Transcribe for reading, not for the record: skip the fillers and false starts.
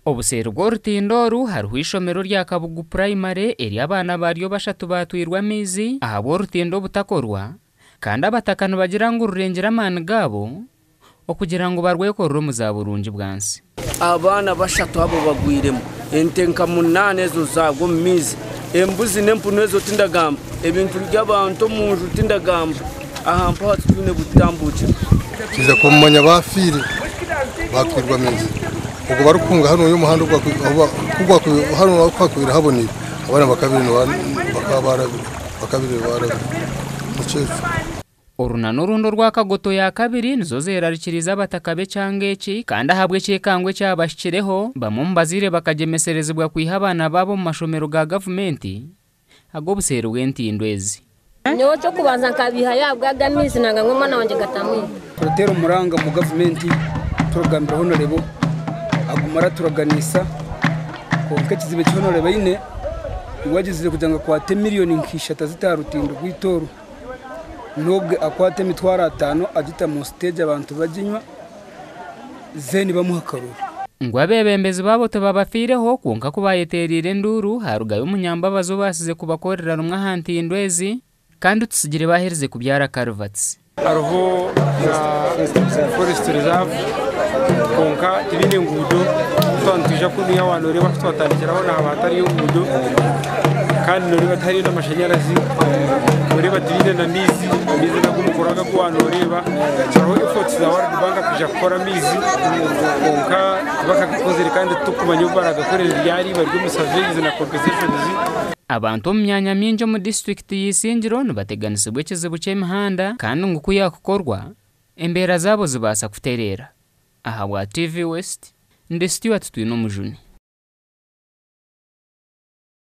Obuseeri bw'orutindo oru hariho eishomero rya Kabugu Primary eri abaana baryo bashatu baatwirwe amaizi ahabw'orutindo obutakorwa kandi abataka nibagira ngu rurengire amaani gaabo okugira ngu barwekorere omu za burungi bwansi. Abaana bashatu abo bagwiremu, ente nka munaana ezo zaagwa omu maizi, embuzi n'empunu ezo tindagamba, ebintu by'abantu omu nju tindagamba, aha mpaho titwine butambuukiro. Twija kumanya bafiire batwirwe amaizi obwo barikuhunga hanu omuhanda hanu ahu haboniire abaana bakabire barabire nikyo ekyo. Oru n'orundi orwa Kagoto ya kabiri nizo zerarikiriize abataka b'ekyanga eki kandi ahabw'ekyekango ekyabahikireho bamwe omu bazaire bakagyemeserezibwa kwiha abaana baabo omu mashomero ga gavumenti ag'obuseeri bw'entindo ezi. Nyowe ekyokubanza nkabihayo ahabwa amaizi nanga ngu omwana wangye gatamwita. Turateera omuranga mu gavumenti turagambira honorable aguma araturaganisa kwonka ekizibu eki honorable aine iwe agizire kugira ngu akwate miliyoni nk'ishatu azite aha rutindo rw'eitooro n'obwe akwate emitwaro ataano agita mu siteegi abantu baginywa then bamuha akaruru. Ngu abeebembezi baabo tibabafiireho kwonka ku bayeteeriire enduuru harugayo omunyambabazi obaasize kubakorera rumwe aha ntindo ezi kandi tusigire baaherize kubyara karuvatsi. Hariho na forest reserve kwonka tibiine nguudo twaba nitwija kunuya wanoreeba ahu twatandikiraho nahaba hatariyo nguudo kandi noreeba tihariyo n'amashanyarazi noreeba tibiine na maizi amaizi nago mukuru agu wanoreeba hariho efforts za World Bank kwija kukora amaizi kwonka tibakagakozire kandi titukumanya obu baragakorere ryari bari omu surveys na compensations. Abantu omu myanya mingi omu disitulikiti y'Isingiro nibateganisibwa ekizibu ky'emihanda kandi ngu ku yaakukorwa embeera zaabo zibaasa kutereera. Ahabwa TV West, ndi Stuart Twinomujuni.